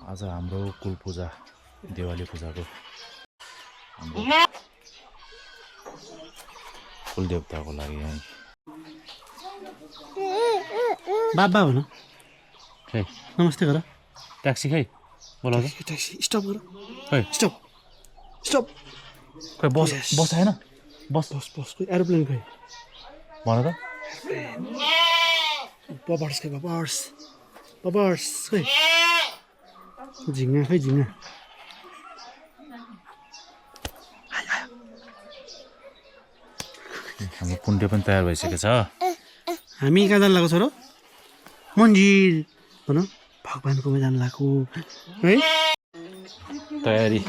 आज हाम्रो कुल पूजा दिवाली पूजाको हाम्रो कुल देवताको लागि यहाँ बाबा हो न खै नमस्ते गर ट्याक्सी खै बोलाउँछ ट्याक्सी स्टप गर खै स्टप स्टप खै बस बस आएन बस बस बस कोही एरोप्लेन खोइ भन त बबर्स खोइ बबर्स बबर्स खोइ झिङ्गा खोइ झिङ्गा हाम्रो पुण्य पनि तयार भइसकेको छ हामी कहाँ जानु लागेको छ र मन्दिर भन भगवान्कोमा जानु लागेको है तयारी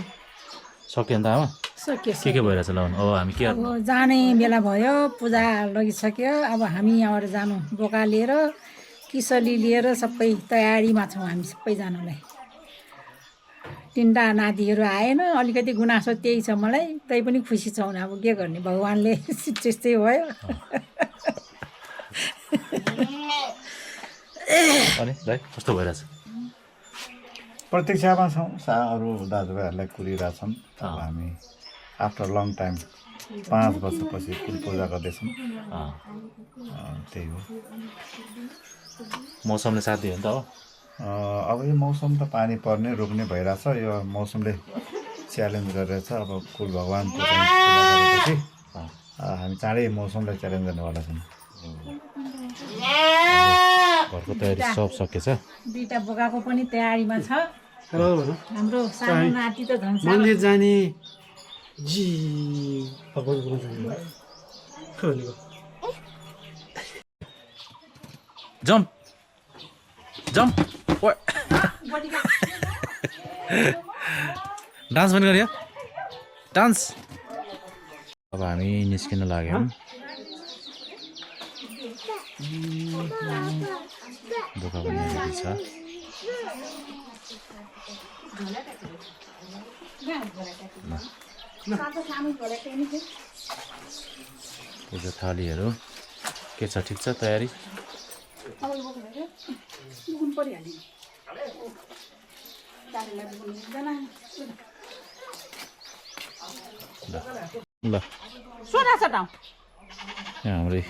सक्यो नि त आमा के भइरहेछ ल अब हामी के अब जाने बेला भयो पूजा लगिसक्यो अब हामी यहाँबाट जानु बोका लिएर किसली लिएर सबै तयारीमा छौँ हामी सबै जानुलाई तिनवटा नातिहरू आएन अलिकति गुनासो त्यही छ मलाई तै पनि खुसी छौँ अब के गर्ने भगवान्ले त्यस्तै भयो अनि दाइ कस्तो भइरहेछ प्रतीक्षामा छौँ अरू दाजुभाइहरूलाई कुरिरहेछन् अब हामी आफ्टर लङ टाइम 5 वर्षपछि कुल पूजा गर्दैछौँ त्यही हो मौसमले साथ दियो नि त हो अब यो मौसम त पानी पर्ने रोक्ने भइरहेछ यो मौसमले च्यालेन्ज गरिरहेछ अब कुल भगवान्को चाहिँ पूजा गरेपछि हामी चाँडै मौसमलाई च्यालेन्ज गर्नेवाला छौँ घरको तयारी सब सकेछ दुईवटा बोकाको पनि तयारीमा छ हाम्रो सानो नाति त झन् मन्दिर जाने जी भगवान्कोमा जाने खै भनेको जम्प जम्प डान्स पनि गरियो डान्स अब हामी निस्किन लाग्यौँ बोका पनि रेडी छ पूजा थालीहरू के छ ठिक छ तयारी ल हाम्रै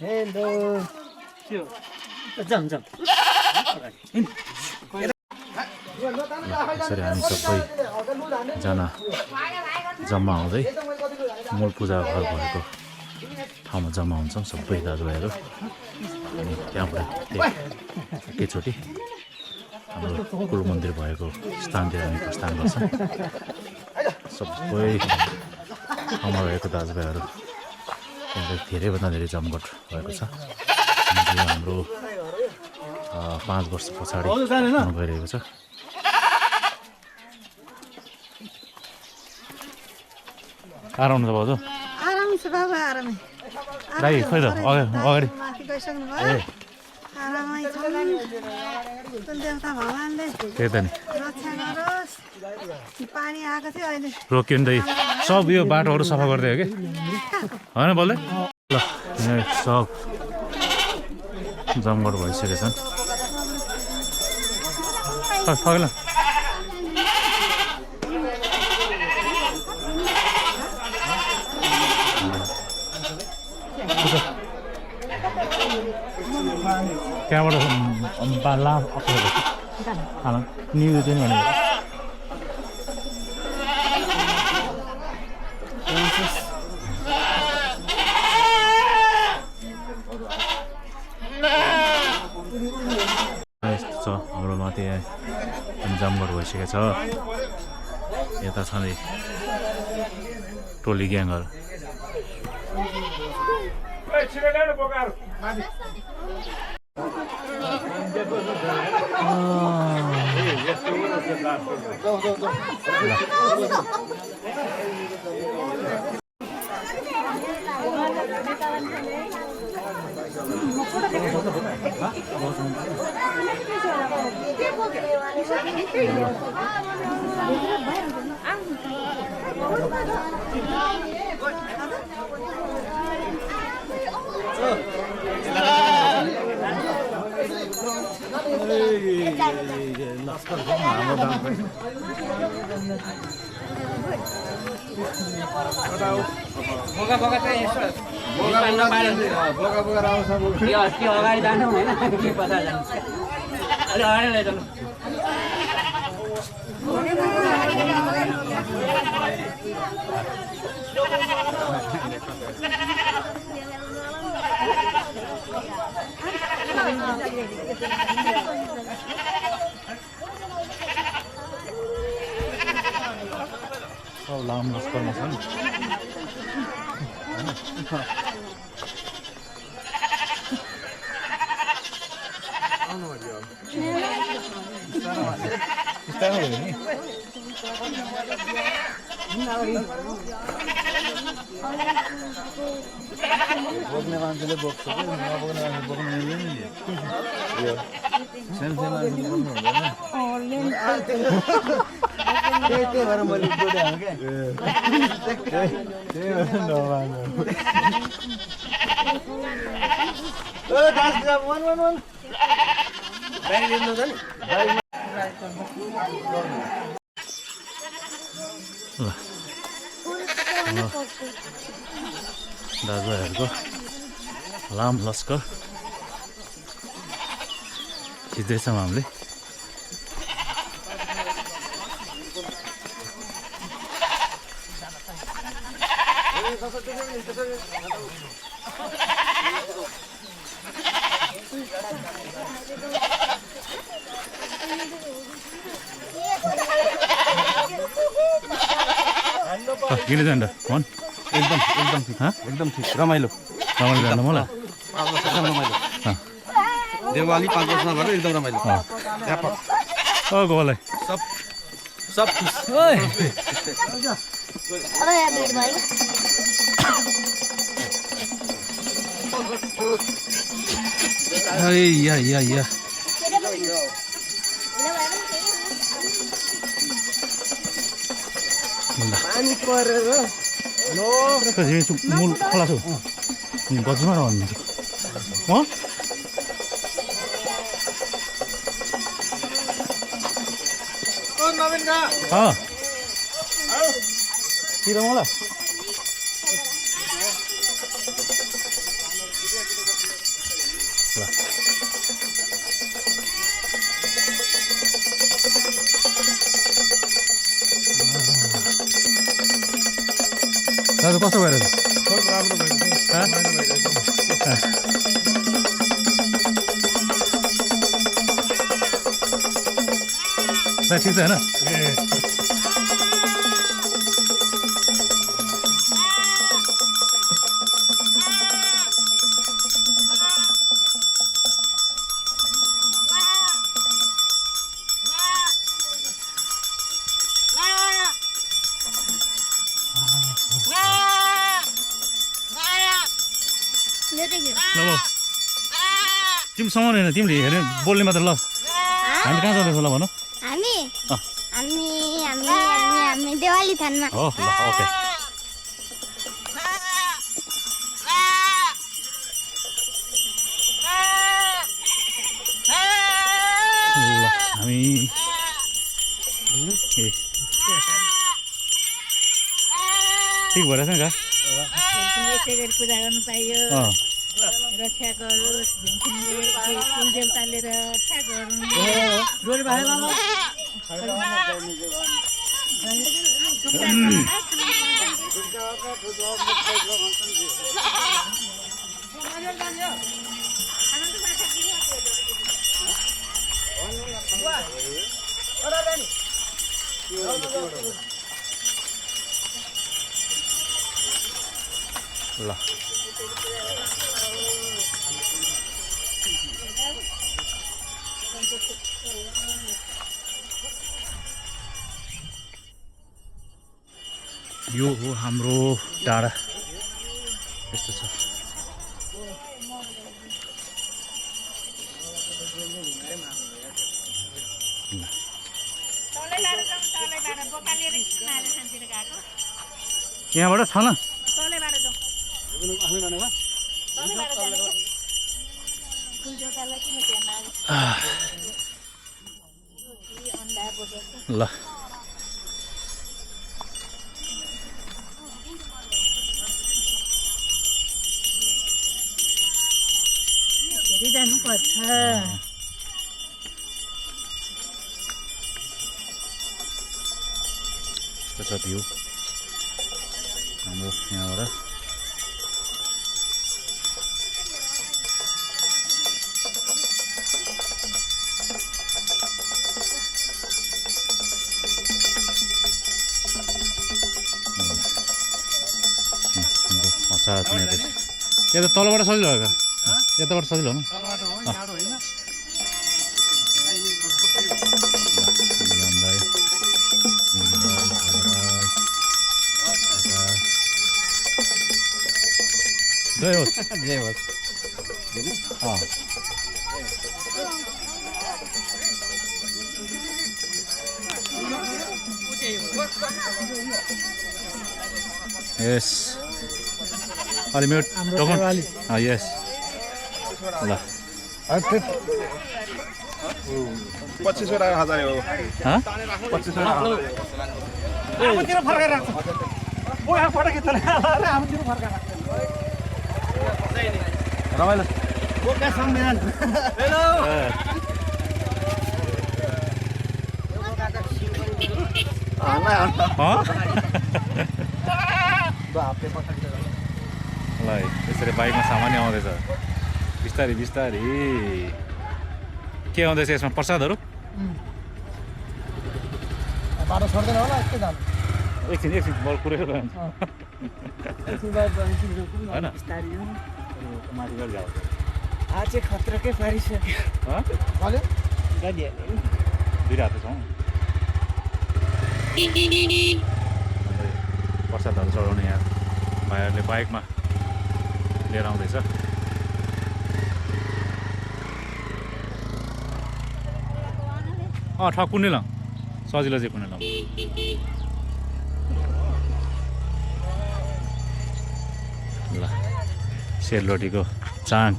हेलो जाम जाम यसरी हामी सबैजना जम्मा हुँदै मूल पूजा घर भएको ठाउँमा जम्मा हुन्छौँ सबै दाजुभाइहरू अनि त्यहाँबाट एकैचोटि हाम्रो कुल मन्दिर भएको स्थानतिर हामी प्रस्थान गर्छौँ सबै ठाउँमा रहेको दाजुभाइहरू त्यहाँनिर धेरैभन्दा धेरै जमघट भएको छ हाम्रो 5 वर्ष पछाडि गइरहेको छ आराम छ भाउजू आराम छ बाबा आरामै दाइ खोइ त अगाडि माथि गइसक्नु भयो आरामै छौँ देवता भगवान्ले त्यही त नि रक्षा गरोस् पानी आएको थियो अहिले रोक्यो नि दाइ सब यो बाटोहरू सफा गर्दै हो कि होइन बोल्दै ल यहाँ सब जमघट भइसकेको छन् फग्ला त्यहाँबाट ला न्यु चाहिँ भनेको यस्तो छ हाम्रो माथि जमघट भइसकेको छ यता छ नि टोली ग्याङहरू अगाडि जानु होइन के पता जानु अलि अगाडि लैजानु लाम लस्करमा छ नि बोक्ने मान्छेले बोक्छ कि नबोक्ने मान्छे बोक्नु मिल्दैन नि यो सानो सानो मान्छेले बोक्नु हुँदैन त्यही भएर मैले बोलाएँ क्या त्यही भएर नमान्नु दाजुभाइहरूको लाम लस्कर खिच्दैछौँ हामीले किन जान्छ भन एकदम एकदम ठिक एकदम ठिक रमाइलो रमाइलो जानु मलाई एकदम रमाइलो देवाली 5 वर्षमा भएर एकदम रमाइलो गोलाई सब खुस या मूल खोला छु गजमा भन्नु म तिर मलाई दाजु कस्तो भएर राम्रो ठिक छ होइन तिमी समाउनु होइन तिमीले हेर्ने बोल्ने मात्र ल हामी कहाँ जाँदैछौँ ल भन हामी देवाली थानमा हो ल ओके ल हामी ठिक भइरहेछ नि यसै गरी पूजा गर्नु पाइयो रक्षा गरोस् कुल देवताले रक्षा गरौँ ल यो हो हाम्रो डाँडा यस्तो छ यहाँबाट छ न ल जानुपर्छ यस्तो छ भ्यू हाम्रो यहाँबाट अचार किनेको यो त तलबाट सजिलो हो यताबाट सजिलो हो जय होस् जय होस् यस अलि मेरो टोकन यस ल 2500 हजार हो 2500 आफूतिर फर्काएर राख्छ ओ यहाँ फोटो खिच्न आफूतिर फर्काएर राख्छ रमाइलो बोका संविधान हेलो ल यसरी बाइकमा सामान्य आउँदैछ बिस्तारी बिस्तारी के आउँदैछ यसमा प्रसादहरू बाटो छोड्दैन होला यस्तै जानु एकछिन बल कुरेर होइन माथि गएर जाऊ आज चाहिँ खतराकै पारिसक्यो भन्यो दुइटा हात छौँ प्रसादहरू चढाउने यहाँ भाइहरूले बाइकमा लिएर आउँदैछ ठक कुनै ल सजिलो चाहिँ कुनै ल ल सेलरोटीको चाङ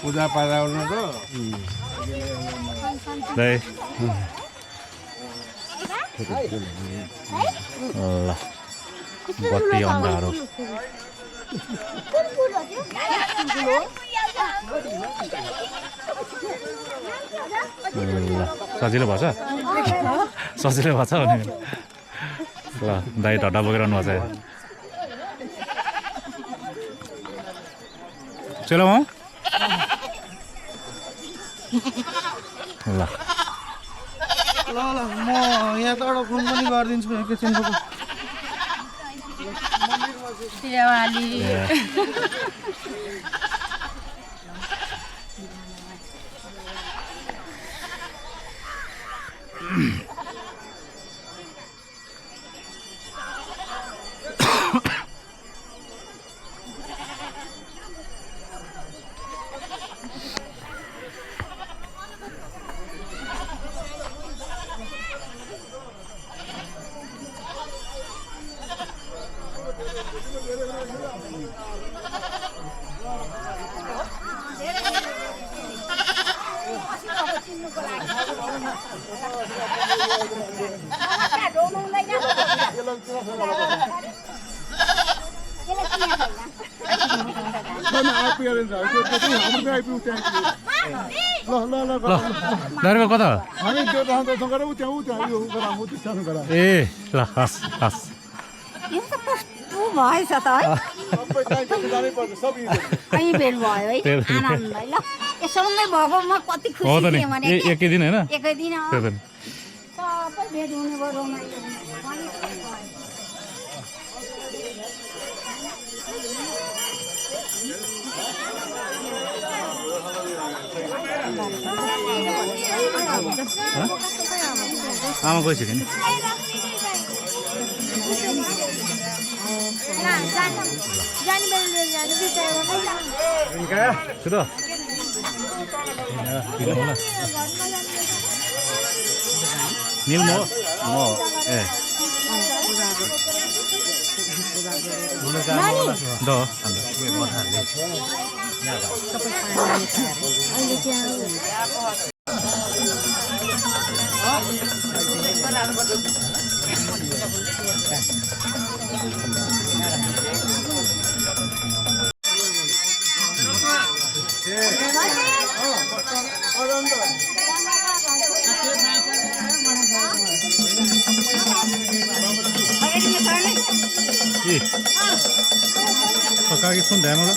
पूजा पाजा गर्नु त ल बत्ती अन्डाहरू सजिलो भएछ सजिलो भएछ भने ल दाइ ढड्डा बोकेर आउनु भएको छ चलो ल ल म यहाँ त एउटा फोन पनि गरिदिन्छु एकैछिनको दाइको कता हामी त्यो ठाउँमा गएर त्यहाँ यो गराउँ सानो गरा ए ल हस् हस् यो त कस्तो भएछ त है सबै टाइम जानै पर्छ सब अनि भेट भयो है आनन्द है ल यसोमै भएको म कति खुसी हो त नि थिएँ भने एकै दिन होइन एकै दिन त्यो त नि सबै भेट हुने भयो रमाइलो आमा गइसक्यो नि जाने बेला जाने बिचारा सुरु निल म ए द के पकाकी सुन ध्यान होला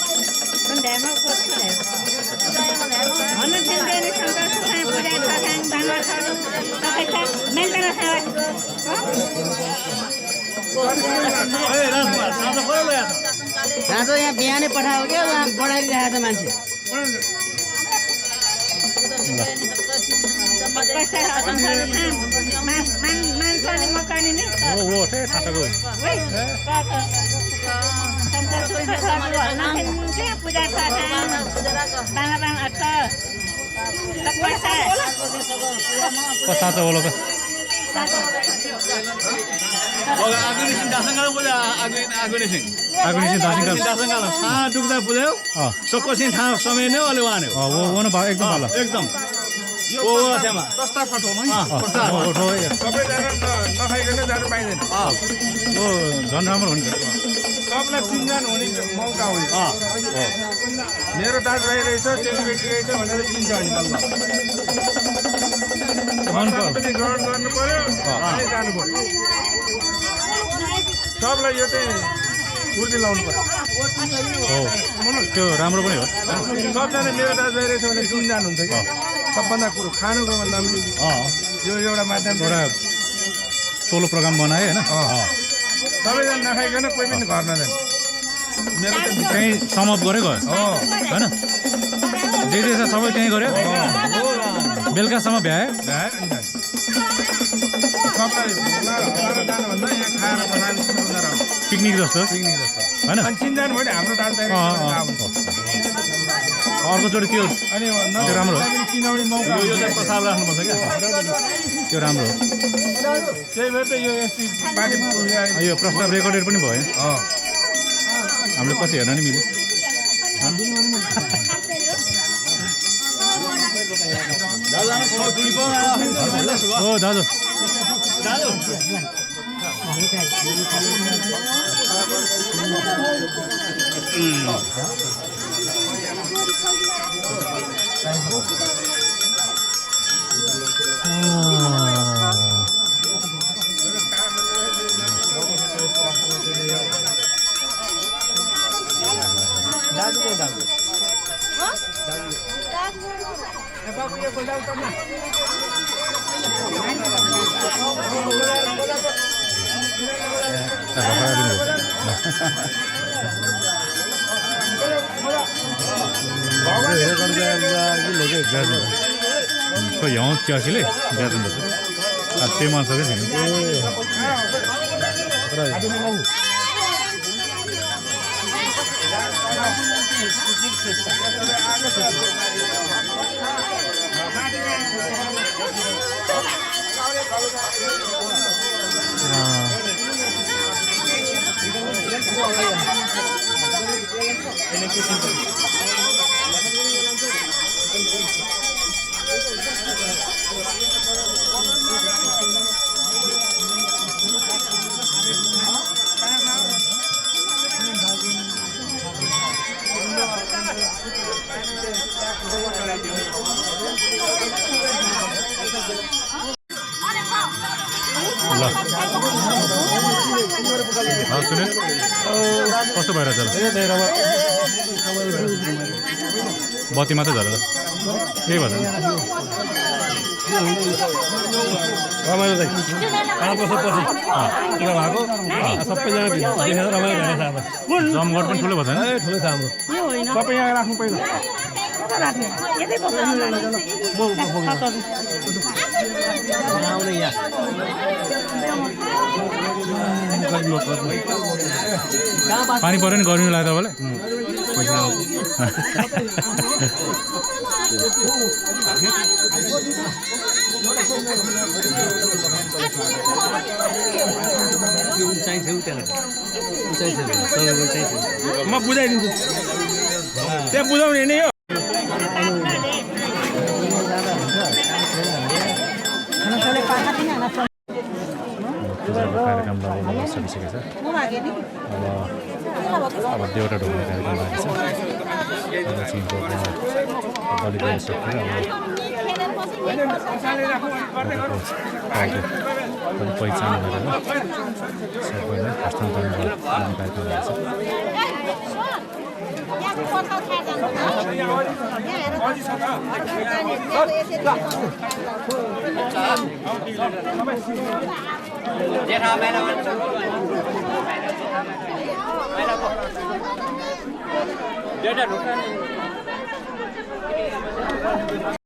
खाँचो यहाँ बिहानै पठाएको क्या उहाँ बढाइरहेको छ मान्छे वो ठे ठाटाको साँचो होला त आगुनिसिङ दासङ्गाल बोले आगुनिसिङ दासिङ डुब्दा बुझ्यो सकोसिङ थाहा समय नै अलि उहाँले वो वो न एकदम भालो एकदम ओ सेमा प्रस्ताव पठाउनु सबैजना नखाइकन जानु पाइँदैन वो झन् राम्रो हुन्छ सबलाई चिन्जान हुने मौका हुन्छ मेरो दाजुभाइ रहेछ चेलीबेटी रहेछ भनेर चिन्छ अनि बल्ल पनि ग्रहण गर्नु पर्यो अनि जानु पर्यो सबलाई यो चाहिँ उर्दी लाउनु पर्यो हो त्यो राम्रो पनि हो सबजना मेरो दाजुभाइ रहेछ भने चिन्जान हुन्छ कि सबभन्दा कुरो खानुको भन्दा पनि यो एउटा माध्यम एउटा सोलो प्रोग्राम बनाए होइन सबैजना नखाइकन कोही पनि घर नजाने मेरो त त्यहीँ समअप गरे गयो होइन जे छ सबै त्यहीँ गऱ्यो बेलुकासम्म भ्याए सबलाई जानुभन्दा यहाँ खाएर बनाएर सबभन्दा राम्रो पिकनिक जस्तो होइन अनि चिन्जान भयो नि हाम्रो दाजुभाइ अर्कोचोटि त्यो अनि त्यो राम्रो हो चिनाउने मौका यो चाहिँ प्रस्ताव राख्नुपर्छ क्या त्यो राम्रो हो त्यही भएर त यो यस्तै पार्टी यो प्रस्ताव रेकर्डेड पनि भयो हामीले पछि हेर्न नि मिल्यो हो दाजु 그 영어 기하실래? 내가 좀 넣었어. 아, 제만 써도 되네. 그래. सुनिल कस्तो भइरहेछ बत्ती मात्रै झरेर केही भएन रमाइलो चाहिँ पाँच वर्षपछि कुरा भएको सबैजना देखेर रमाइलो भइरहेछ जमघट पनि ठुलो भएको छैन ठुलो छ हाम्रो सबै यहाँ राख्नु पहिला पानी पऱ्यो नि गर्मी लाग्यो तपाईँलाई म बुझाइदिन्छु त्यहाँ बुझाउने नै हो पूजाको कार्यक्रम लगभग सकिसकेको छ अब देउटा ढोक्ने कार्यक्रम बाँकी छ अब चिनको बलि दिइसकेर अब पहिचान गरेर सबैलाई हस्तान्तरण गर्ने कार्यक्रम भएको छ